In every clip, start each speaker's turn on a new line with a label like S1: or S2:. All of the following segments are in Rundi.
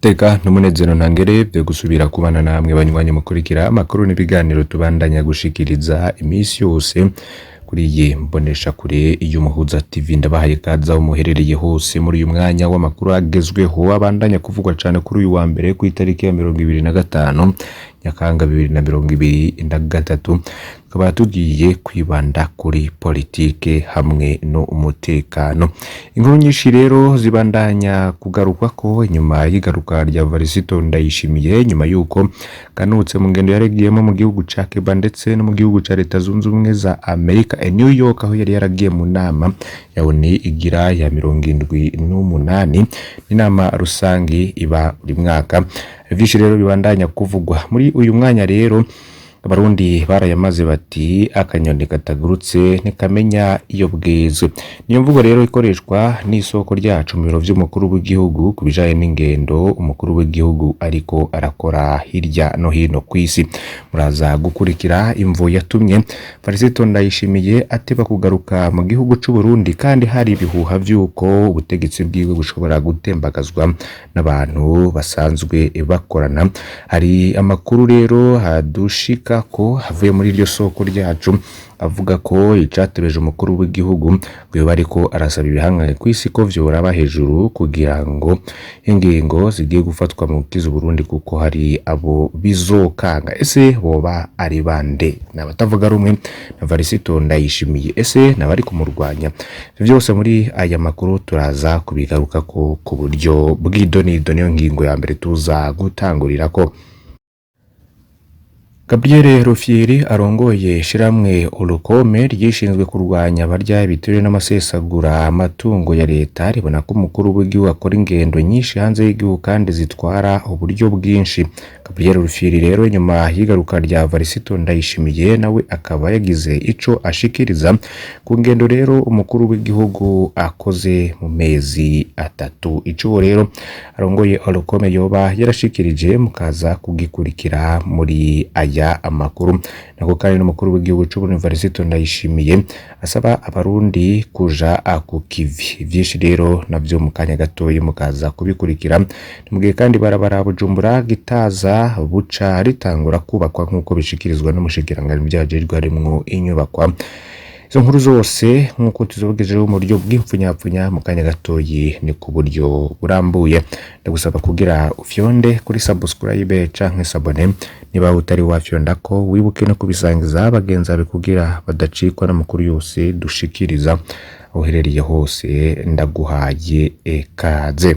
S1: Iteka n'umunezero ntangere vyo gusubira kubana namwe banywanyi mukurikira amakuru n'ibiganiro tubandanya gushikiriza imisi yose kuri iyi mboneshakure y'Umuhuza TV. Ndabahaye ikaze aho muherereye hose muri uyu mwanya w'amakuru agezweho abandanya kuvugwa cane kuri uyu wa mbere kw'itariki ya 25 Nyakanga 2023. Tukaba tugiye kwibanda kuri politike hamwe n'umutekano. Inkuru nyinshi rero zibandanya kugarukwa ko inyuma y'igaruka rya Varisito Ndayishimiye, nyuma yuko kanutse mu ngendo yaregiyemo mu gihugu ca Cuba ndetse no mu gihugu ca Leta Zunze Ubumwe za Amerika e New York, aho yari yaragiye mu nama ya ONU igira ya 78, inama rusangi iba buri mwaka. Vyinshi rero bibandanya kuvugwa muri uyu mwanya. Rero Abarundi barayamaze bati: "Akanyoni katagurutse ntikamenya iyo bweze." Niyo mvugo rero ikoreshwa n'isoko ryacu mu biro vy'umukuru w'igihugu ku bijanye n'ingendo umukuru w'igihugu ariko arakora hirya no hino kw'isi. Muraza gukurikira imvo yatumye Varisito Ndayishimiye ateba kugaruka mu gihugu c'u Burundi, kandi hari ibihuha vy'uko ubutegetsi bwiwe bushobora gutembagazwa n'abantu basanzwe bakorana. Hari amakuru rero hadushika ko havuye muri iryo soko ryacu avuga ko icatebeje umukuru w'igihugu ngo yoba ariko arasaba ibihangange kw'isi ko vyoraba hejuru kugira ngo ingingo zigiye gufatwa mu gukiza Uburundi, kuko hari abo bizokanga. Ese boba ari bande? Ni abatavuga rumwe na Varisito Ndayishimiye? Ese nabari kumurwanya? Ivyo vyose muri aya makuru turaza kubigarukako ku buryo bw'idonido. Niyo ngingo ya mbere tuza gutangurirako. Gabriel Rufyiri arongoye ishirahamwe Orukome ryishinzwe kurwanya abarya ibiturire n'amasesagura amatungo ya leta, ribona ko umukuru w'igihugu akora ingendo nyinshi hanze y'igihugu kandi zitwara uburyo bwinshi. Gabriel Rufyiri rero, nyuma y'igaruka rya Varisito Ndayishimiye, nawe akaba yagize ico ashikiriza ku ngendo rero umukuru w'igihugu akoze mu mezi 3. Ico rero arongoye Orukome yoba yarashikirije mukaza kugikurikira muri aya amakuru. Nako kandi n'umukuru w'igihugu c'Uburundi Varisito Ndayishimiye asaba Abarundi kuja ku kivi. Vyinshi rero navyo mu kanya gatoyi mukaza kubikurikira. Ni kandi barabara Bujumbura Gitaza buca ritangura kubakwa nk'uko bishikirizwa n'umushikiranganji vyajejwe harimwo inyubakwa. Izo nkuru zose nk'uko tuzogejeho mu buryo bw'impfunyapfunya, mu kanya gatoyi ni ku buryo burambuye. Ndagusaba kugira ufyonde kuri subscribe canke s'abonner niba utari wafyonda, ko wibuke no kubisangiza bagenzi bawe kugira badacikwa n'amakuru yose dushikiriza. Aho uherereye hose ndaguhaye ekaze.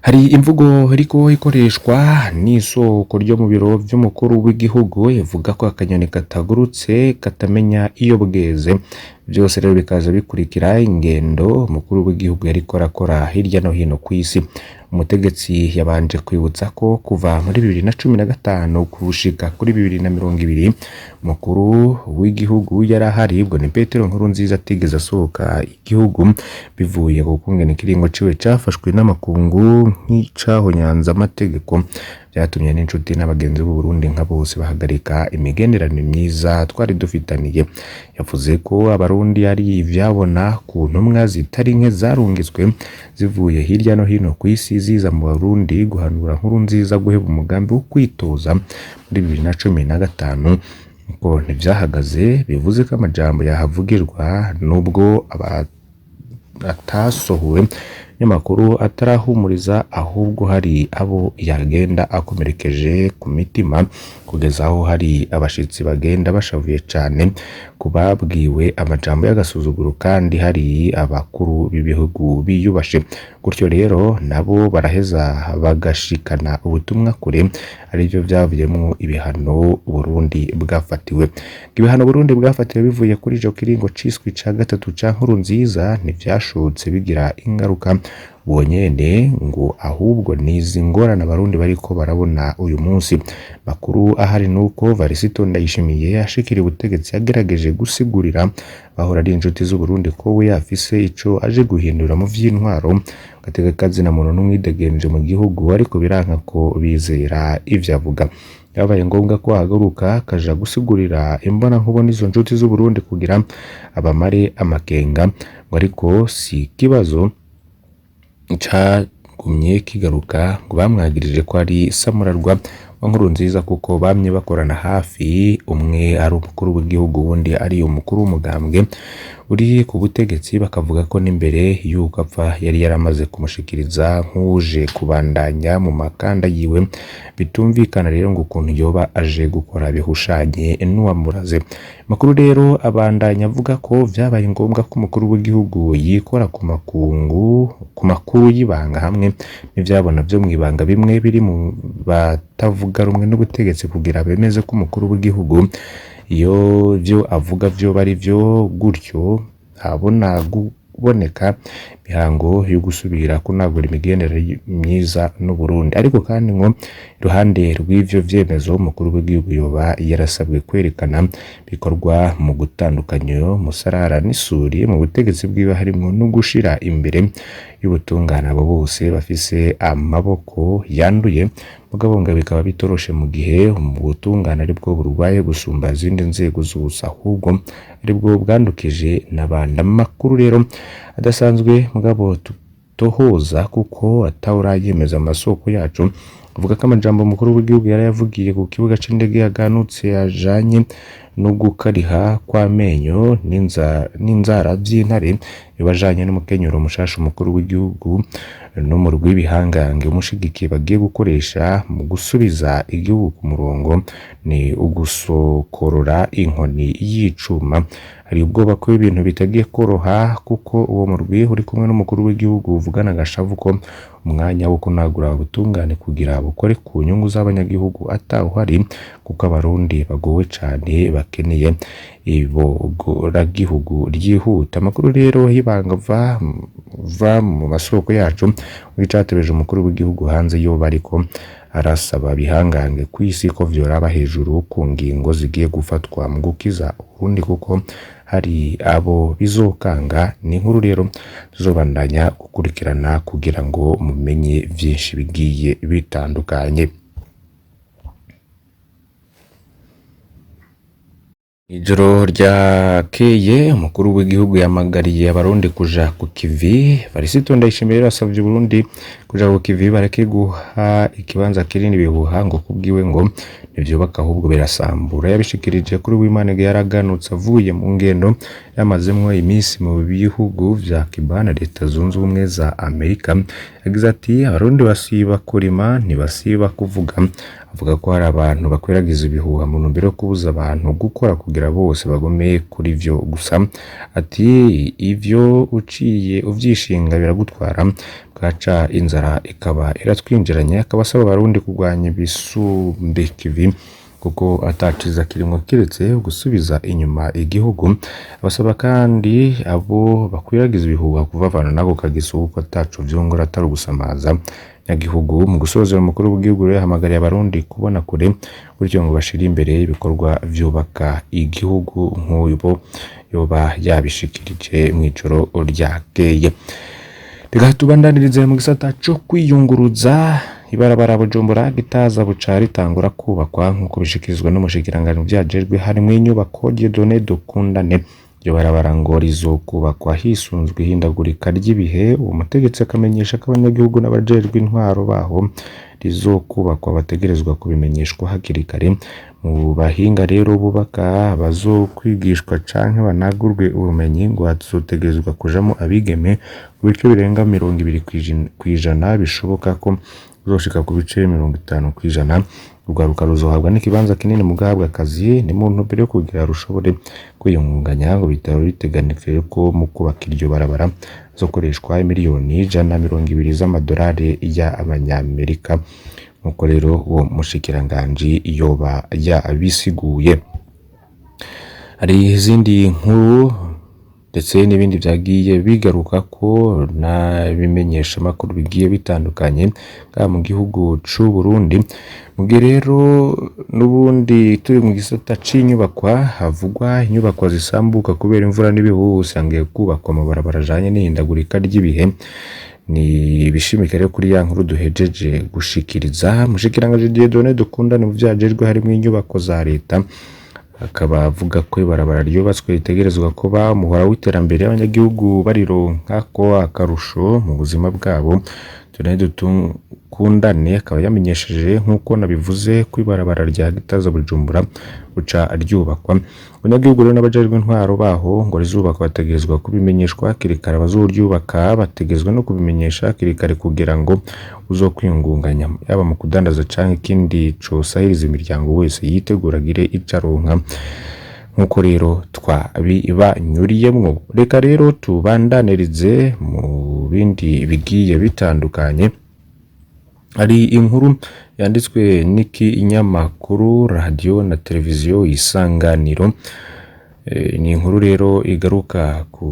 S1: Hari imvugo iriko ikoreshwa n'isoko ryo mu biro vy'umukuru w'igihugu ivuga ko akanyoni katagurutse katamenya iyo bweze. Byose rero bikaza bikurikira ingendo umukuru w'igihugu yariko arakora hirya no hino kw'isi. Umutegetsi yabanje kwibutsa ko kuva muri 2015 kushika kuri 2020 umukuru w'igihugu yarahari, ubwo ni Petero Nkurunziza, atigeze asohoka igihugu, bivuye ku kungene ikiringo ciwe cafashwe n'amakungu nk'icahonyanze amategeko, vyatumye n'inshuti n'abagenzi b'u Burundi nka bose bahagarika imigenderanire myiza twari dufitaniye. Yavuze ko Abarundi ari ivyabona ku ntumwa zitari nke zarungitswe zivuye hirya no hino kw'isi ziza mu Barundi guhanura Nkurunziza guheba umugambi wo kwitoza muri 2015, ngo ntivyahagaze. Bivuze ko amajambo yahavugirwa nubwo atasohowe n'amakuru atarahumuriza, ahubwo hari abo yagenda akomerekeje ku mitima, kugeza aho hari abashitsi bagenda bashavuye cane kubabwiwe amajambo y'agasuzuguro kandi hari abakuru b'ibihugu biyubashe. Gutyo rero nabo baraheza bagashikana ubutumwa kure, arivyo vyavuyemwo ibihano Burundi bwafatiwe. Ibihano Burundi bwafatiwe bivuye kuri ico kiringo ciswe ica gatatu ca Nkurunziza ntivyashotse bigira ingaruka bonyene, ngo ahubwo nizi ngorane Abarundi bariko barabona uyu munsi. Makuru ahari nuko Varisito Ndayishimiye ashikira ubutegetsi yagerageje gusigurira bahora ari inshuti z'u Burundi ko we afise ico aje guhindura mu vy'intwaro, gateka kazina muntu n'umwidegemvyo mu gihugu, ariko biranka ko bizera ivyo avuga. Byabaye ngombwa ko ahaguruka akaja gusigurira imbona nkubona izo nshuti z'u Burundi kugira abamare amakenga, ngo ariko si ikibazo ca Cagumye kigaruka ngo bamwagirije ko ari Samurarwa wa Nkurunziza kuko bamye bakorana hafi, umwe ari umukuru w'igihugu uwundi ari umukuru w'umugambwe uri ku butegetsi. Bakavuga ko n'imbere y'uko apfa yari yaramaze kumushikiriza nk'uje kubandanya mu makanda yiwe. Bitumvikana rero ngo ukuntu yoba aje gukora bihushanye n'uwamuraze. Amakuru rero abandanya avuga ko vyabaye ngombwa ko umukuru w'igihugu yikora ku makungu ku makuru y'ibanga hamwe n'ivyabona vyo mw'ibanga bimwe biri mu batavuga rumwe n'ubutegetsi kugira bemeze ko umukuru w'igihugu iyo vyo avuga vyoba ari vyo, gutyo habona kuboneka imihango yo gusubira kunagura imigenderanire myiza n'Uburundi. Ariko kandi ngo iruhande rw'ivyo vyemezo, umukuru w'igihugu yoba yarasabwe kwerekana bikorwa mu gutandukanya umusarara n'isuri mu butegetsi bwiwe, harimwo no gushira imbere y'ubutungane abo bose bafise amaboko yanduye. Mugabo ngo bikaba bitoroshe mu gihe ubutungane aribwo burwaye gusumba izindi nzego zose, ahubwo aribwo bwandukije n'abandi. Amakuru rero adasanzwe mugabo tutohoza kuko atawurayemeza amasoko yacu, avuga ko amajambo umukuru w'igihugu yarayavugiye ku kibuga c'indege yaganutse ajanye no gukariha kw'amenyo n'inzara vy'intare, yoba ajanye n'umukenyuro mushasha umukuru w'igihugu n'umurwi w'ibihangange umushigikiye bagiye gukoresha mu gusubiza igihugu ku murongo, ni ugusokorora inkoni y'icuma. Hari ubwoba ko ibintu bitagiye koroha kuko uwo murwi uri kumwe n'umukuru w'igihugu uvugana agashavu ko umwanya wo kunagura ubutungane kugira bukore ku nyungu z'abanyagihugu atawuhari, kuko abarundi bagowe cane bakeneye ibogoragihugu ryihuta. Amakuru rero y'ibanga va mu masoko yacu w'icatebeje umukuru w'igihugu hanze yoba ariko arasaba bihangange kw'isi ko vyoraba hejuru ku ngingo zigiye gufatwa mu gukiza Uburundi, kuko hari abo bizokanga. Ni inkuru rero tuzobandanya gukurikirana kugira ngo mumenye vyinshi bigiye bitandukanye. Ijoro ryakeye umukuru w'igihugu yamagariye abarundi kuja ku kivi. Varisito Ndayishimiye rero asavye Uburundi kuja ku kivi bareke guha ikibanza kinini ibihuha, ngo kubwiwe ngo ntivyubaka ahubwo birasambura. Yabishikirije kuri Uwimana igihe yaraganutse avuye mu ngendo yamazemwo imisi mu bihugu vya Cuba na Leta Zunze Ubumwe za Amerika. Yagize ati: "Abarundi basiba kurima ntibasiba kuvuga." Avuga ko hari abantu bakwiragiza ibihuha mu ntumbero yo kubuza abantu gukora kugira bose bagume kuri vyo gusa. Ati: "Ivyo uciye uvyishinga biragutwara, bwaca inzara ikaba iratwinjiranye." Akaba asaba abarundi kurwanya ibisumbikivi kuko ataciza kirimwo kiretse gusubiza inyuma igihugu. Abasaba kandi abo bakwiragiza ibihuha kuvavana nako kageso kuko ataco vyungura atari ugusamaza nyagihugu. Mu gusozera, umukuru w'igihugu rero yahamagariye abarundi kubona kure, gutyo ngo bashire imbere ibikorwa vyubaka igihugu nk'ubu yoba yabishikirije mw'ijoro ryakeye. Reka tubandanirize mu gisata co kwiyunguruza. Ibarabara Bujumbura Gitaza buca ritangura kubakwa nk'uko bishikirizwa n'umushikiranganji vyajejwe harimwo inyubako Dieudonné Dukundane. Iryo barabara ngo rizokubakwa hisunzwe ihindagurika ry'ibihe. Uwo mutegetsi akamenyesha ko abanyagihugu n'abajejwe intwaro baho rizokubakwa bategerezwa kubimenyeshwa hakiri kare. Mu bahinga rero bubaka bazokwigishwa canke banagurwe ubumenyi, ngo hazotegerezwa kujamwo abigeme ku bice birenga 20 kw'ijana, bishoboka ko bizoshika ku bice 50%. Urwaruka ruzohabwa n'ikibanza kinini mu guhabwa akazi, ni mu ntumbero yo kugira rushobore kwiyungunganya. Ngo bitaba biteganijwe ko mu kubaka iryo barabara hazokoreshwa imiliyoni 120 z'amadolari y'abanyamerika, nk'uko rero uwo mushikiranganji yoba yabisiguye. Hari izindi nkuru ndetse n'ibindi vyagiye bigaruka ko n'ibimenyeshamakuru bigiye bitandukanye ngaha mu gihugu c'u Burundi. Mu gihe rero n'ubundi turi mu gisata c'inyubakwa, havugwa inyubakwa zisambuka kubera imvura n'ibihuhusi, hangiye kubakwa amabarabara ajanye n'ihindagurika ry'ibihe. Ni ibishimika rero kuri ya nkuru duhejeje gushikiriza. Umushikiranganji Dieudonné Dukundane mu vyo ajejwe harimwo inyubako za leta, akaba avuga ko ibarabara ryubatswe ritegerezwa kuba umuhora w'iterambere, abanyagihugu barironka ko akarusho mu buzima bwabo. Tone Dukundane akaba yamenyesheje nk'uko nabivuze ko ibarabara rya Gitaza Bujumbura buca ryubakwa. Abanyagihugu rero n'abajejwe intwaro baho ngo rizubakwa bategerezwa kubimenyeshwa hakiri kare, abazoryubaka bategerezwa no kubimenyesha hakiri kare kugira ngo uzokwiyungunganya yaba mu kudandaza canke ikindi cosahiriza imiryango wese yitegura agire ico aronka, nk'uko rero twabibanyuriyemwo. Reka rero tubandanirize mu bindi bigiye bitandukanye. Hari inkuru yanditswe n'ikinyamakuru radiyo na televiziyo Isanganiro. Ni inkuru rero igaruka ku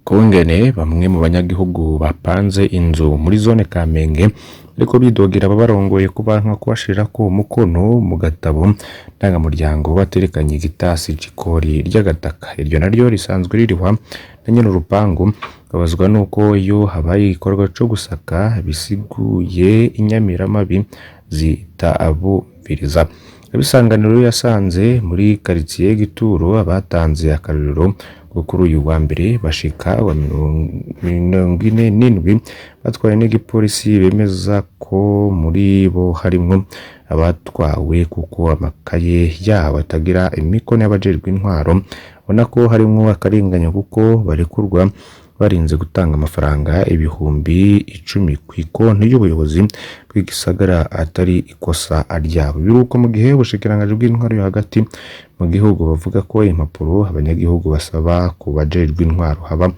S1: kungene bamwe mu banyagihugu bapanze inzu muri zone Kamenge ariko bidogera ababarongoye ko banka kubashirako umukono mu gatabo ndangamuryango baterekanye igitasi c'ikori ry'agataka. Iryo naryo risanzwe ririhwa na nyene urupangu. Babazwa nuko iyo habaye igikorwa co gusaka bisiguye inyamiramabi zitabumviriza. Abisanganiro yasanze muri karitsiye Gituro abatanze akarorero ko kuri uyu wa mbere bashika wa 47 batwawe n'igipolisi, bemeza ko muri bo harimwo abatwawe kuko amakaye yabo atagira imikono y'abajejwe intwaro. Ubona ko harimwo akarenganyo kuko barekurwa barinze gutanga amafaranga 10,000 kw'ikonti y'ubuyobozi bw'igisagara atari ikosa ryabo. Biruko mu gihe ubushikiranganji bw'intwaro yo hagati mu gihugu bavuga ko impapuro abanyagihugu basaba ku bajejwe intwaro haba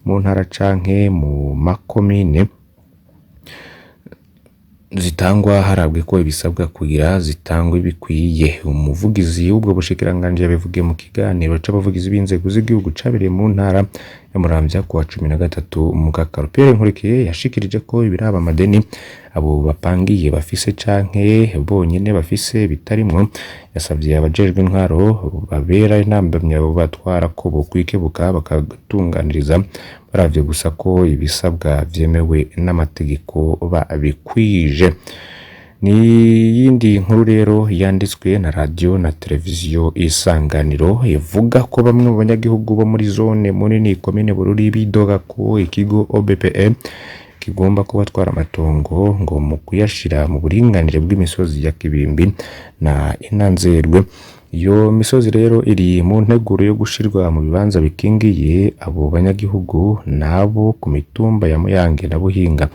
S1: mu ntara canke mu makomine zitangwa harabwe ko ibisabwa kugira zitangwe bikwiye. Umuvugizi w'ubwo bushikiranganji yabivugiye mu kiganiro c'abavugizi b'inzego z'igihugu cabereye mu ntara ya Muramvya kuwa 13 Mukakaro. Pierre Nkurikiye yashikirije ko ibiraba amadeni abo bapangiye bafise canke bonyene bafise bitarimwo. Yasavye abajejwe intwaro babera intambamyi abo batwara ko bokwikebuka bakatunganiriza baravye gusa ko ibisabwa vyemewe n'amategeko babikwije. Ni yindi nkuru rero yanditswe na radiyo na televiziyo Isanganiro ivuga ko bamwe mu banyagihugu bo muri zone munini komine Bururi bidoga ko ikigo OBPE kigomba kubatwara amatongo ngo mu kuyashira mu buringanire bw'imisozi ya Kibimbi na Inanzerwe. Iyo misozi rero iri mu nteguro yo gushirwa mu bibanza bikingiye. Abo banyagihugu nabo ku mitumba ya Muyange na Buhinga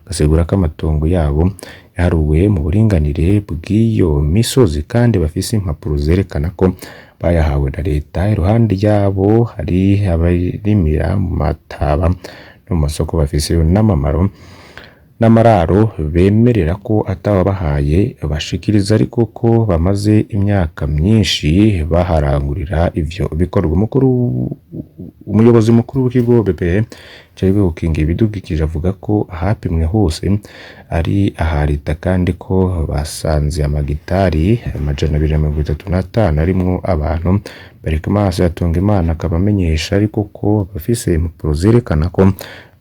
S1: basigura ko amatongo yabo yaharuwe mu buringanire bw'iyo misozi kandi bafise impapuro zerekana ko bayahawe na leta. Iruhande yabo hari abarimira mu mataba no mu masoko bafise n'amamaro n'amararo bemerera ko atawabahaye, bashikiriza ariko ko bamaze imyaka myinshi baharangurira ivyo bikorwa. Umukuru umuyobozi mukuru w'ikigo BPE cajejwe gukinga ibidukikije avuga ko ahapimwe hose ari aha leta kandi ko basanze amagitari 235 arimwo abantu. Berikmaso Hatungimana akaba amenyesha ariko ko bafise impapuro zerekana ko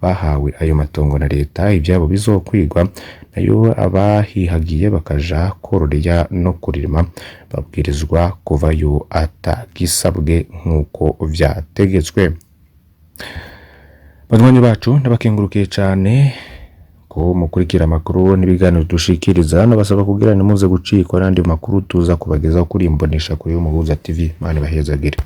S1: bahawe ayo matongo na leta, ivyabo bizokwigwa, nayo abahihagiye bakaja kororeya no kurima babwirizwa kuvayo atagisabwe nk'uko vyategetswe. Banywanyi bacu, ndabakengurukiye cane ko mukurikira amakuru n'ibiganiro dushikiriza, nabasaba kugira ntimuze gucikwa n'andi makuru tuza kubagezaho kuri Imbonesha kure y'Umuhuza TV. Imana ibahezagire.